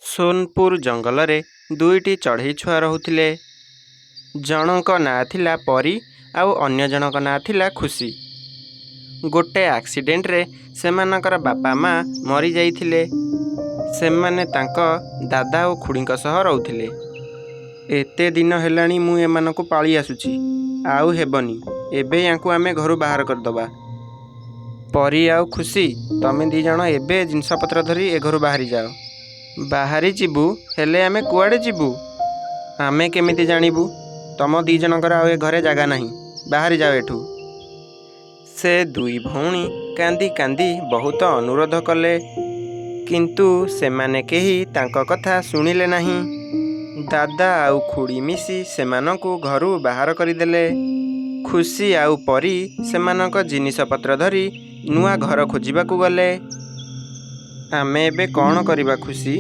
ସୋନପୁର ଜଙ୍ଗଲରେ ଦୁଇଟି ଚଢ଼େଇ ଛୁଆ ରହୁଥିଲେ। ଜଣଙ୍କ ନାଁ ଥିଲା ପରୀ ଆଉ ଅନ୍ୟ ଜଣଙ୍କ ନାଁ ଥିଲା ଖୁସି। ଗୋଟେ ଆକ୍ସିଡେଣ୍ଟରେ ସେମାନଙ୍କର ବାପା ମା' ମରିଯାଇଥିଲେ। ସେମାନେ ତାଙ୍କ ଦାଦା ଓ ଖୁଡ଼ୀଙ୍କ ସହ ରହୁଥିଲେ। ଏତେ ଦିନ ହେଲାଣି ମୁଁ ଏମାନଙ୍କୁ ପାଳି ଆସୁଛି। ଆଉ ହେବନି, ଏବେ ୟାଙ୍କୁ ଆମେ ଘରୁ ବାହାର କରିଦେବା। ପରୀ ଆଉ ଖୁସି, ତମେ 2 ଜଣ ଏବେ ଜିନିଷପତ୍ର ଧରି ଏ ଘରୁ ବାହାରି ଯାଅ। ବାହାରି ଯିବୁ, ହେଲେ ଆମେ କୁଆଡ଼େ ଯିବୁ? ଆମେ କେମିତି ଜାଣିବୁ? ତମ 2 ଜଣଙ୍କର ଆଉ ଏ ଘରେ ଜାଗା ନାହିଁ, ବାହାରି ଯାଅ ଏଠୁ। ସେ ଦୁଇ ଭଉଣୀ କାନ୍ଦି କାନ୍ଦି ବହୁତ ଅନୁରୋଧ କଲେ, କିନ୍ତୁ ସେମାନେ କେହି ତାଙ୍କ କଥା ଶୁଣିଲେ ନାହିଁ। ଦାଦା ଆଉ ଖୁଡ଼ୀ ମିଶି ସେମାନଙ୍କୁ ଘରୁ ବାହାର କରିଦେଲେ। ଖୁସି ଆଉ ପରୀ ସେମାନଙ୍କ ଜିନିଷପତ୍ର ଧରି ନୂଆ ଘର ଖୋଜିବାକୁ ଗଲେ। ଆମେ ଏବେ କ'ଣ କରିବା ଖୁସି?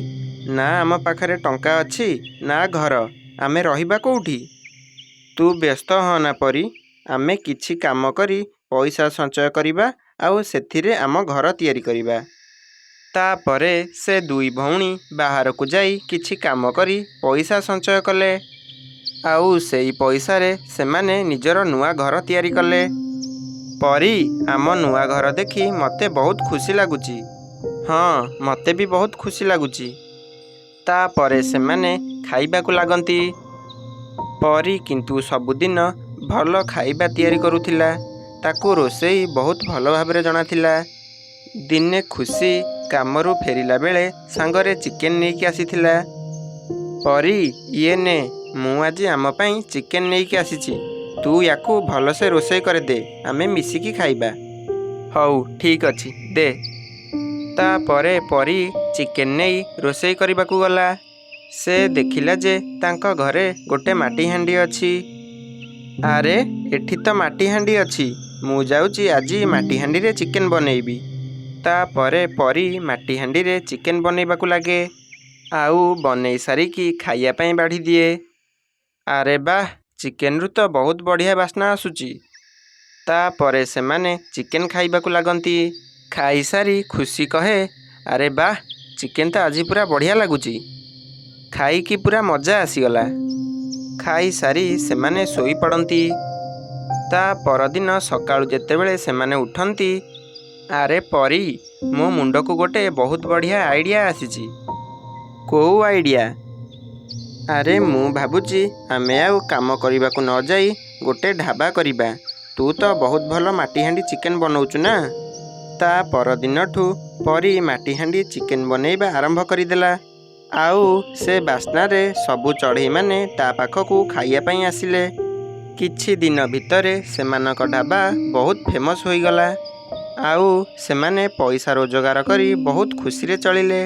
ନା ଆମ ପାଖରେ ଟଙ୍କା ଅଛି ନା ଘର, ଆମେ ରହିବା କୋଉଠି? ତୁ ବ୍ୟସ୍ତ ହଅନା ପରୀ, ଆମେ କିଛି କାମ କରି ପଇସା ସଞ୍ଚୟ କରିବା ଆଉ ସେଥିରେ ଆମ ଘର ତିଆରି କରିବା। ତା'ପରେ ସେ ଦୁଇ ଭଉଣୀ ବାହାରକୁ ଯାଇ କିଛି କାମ କରି ପଇସା ସଞ୍ଚୟ କଲେ। ଆଉ ସେଇ ପଇସାରେ ସେମାନେ ନିଜର ନୂଆ ଘର ତିଆରି କଲେ। ପରୀ, ଆମ ନୂଆ ଘର ଦେଖି ମୋତେ ବହୁତ ଖୁସି ଲାଗୁଛି। ହଁ, ମୋତେ ବି ବହୁତ ଖୁସି ଲାଗୁଛି। ତା'ପରେ ସେମାନେ ଖାଇବାକୁ ଲାଗନ୍ତି। ପରୀ କିନ୍ତୁ ସବୁଦିନ ଭଲ ଖାଇବା ତିଆରି କରୁଥିଲା। ତାକୁ ରୋଷେଇ ବହୁତ ଭଲ ଭାବରେ ଜଣାଥିଲା। ଦିନେ ଖୁସି କାମରୁ ଫେରିଲା ବେଳେ ସାଙ୍ଗରେ ଚିକେନ୍ ନେଇକି ଆସିଥିଲା। ପରୀ, ଇଏ ନେ, ମୁଁ ଆଜି ଆମ ପାଇଁ ଚିକେନ୍ ନେଇକି ଆସିଛି। ତୁ ୟାକୁ ଭଲସେ ରୋଷେଇ କରିଦେ, ଆମେ ମିଶିକି ଖାଇବା। ହଉ, ଠିକ୍ ଅଛି, ଦେ। ତା'ପରେ ପରୀ ଚିକେନ୍ ନେଇ ରୋଷେଇ କରିବାକୁ ଗଲା। ସେ ଦେଖିଲା ଯେ ତାଙ୍କ ଘରେ ଗୋଟେ ମାଟି ହାଣ୍ଡି ଅଛି। ଆରେ, ଏଠି ତ ମାଟି ହାଣ୍ଡି ଅଛି, ମୁଁ ଯାଉଛି ଆଜି ମାଟି ହାଣ୍ଡିରେ ଚିକେନ୍ ବନେଇବି। ତା'ପରେ ପରୀ ମାଟି ହାଣ୍ଡିରେ ଚିକେନ୍ ବନେଇବାକୁ ଲାଗେ ଆଉ ବନେଇ ସାରିକି ଖାଇବା ପାଇଁ ବାଢ଼ି ଦିଏ। ଆରେ ବାଃ, ଚିକେନ୍ରୁ ତ ବହୁତ ବଢ଼ିଆ ବାସ୍ନା ଆସୁଛି। ତା'ପରେ ସେମାନେ ଚିକେନ୍ ଖାଇବାକୁ ଲାଗନ୍ତି। ଖାଇସାରି ଖୁସି କହେ, ଆରେ ବାଃ, ଚିକେନ୍ ତ ଆଜି ପୁରା ବଢ଼ିଆ ଲାଗୁଛି, ଖାଇକି ପୁରା ମଜା ଆସିଗଲା। ଖାଇସାରି ସେମାନେ ଶୋଇପଡ଼ନ୍ତି। ତା ପରଦିନ ସକାଳୁ ଯେତେବେଳେ ସେମାନେ ଉଠନ୍ତି, ଆରେ ପରୀ, ମୋ ମୁଣ୍ଡକୁ ଗୋଟେ ବହୁତ ବଢ଼ିଆ ଆଇଡ଼ିଆ ଆସିଛି। କୋଉ ଆଇଡ଼ିଆ? ଆରେ, ମୁଁ ଭାବୁଛି ଆମେ ଆଉ କାମ କରିବାକୁ ନ ଯାଇ ଗୋଟେ ଢାବା କରିବା। ତୁ ତ ବହୁତ ଭଲ ମାଟିହାଣ୍ଡି ଚିକେନ୍ ବନଉଛୁ ନା? ତା ପରଦିନଠୁ ପରୀ ମାଟିହାଣ୍ଡି ଚିକେନ୍ ବନେଇବା ଆରମ୍ଭ କରିଦେଲା। ଆଉ ସେ ବାସ୍ନାରେ ସବୁ ଚଢ଼େଇମାନେ ତା ପାଖକୁ ଖାଇବା ପାଇଁ ଆସିଲେ। କିଛି ଦିନ ଭିତରେ ସେମାନଙ୍କ ଢାବା ବହୁତ ଫେମସ୍ ହୋଇଗଲା ଆଉ ସେମାନେ ପଇସା ରୋଜଗାର କରି ବହୁତ ଖୁସିରେ ଚଳିଲେ।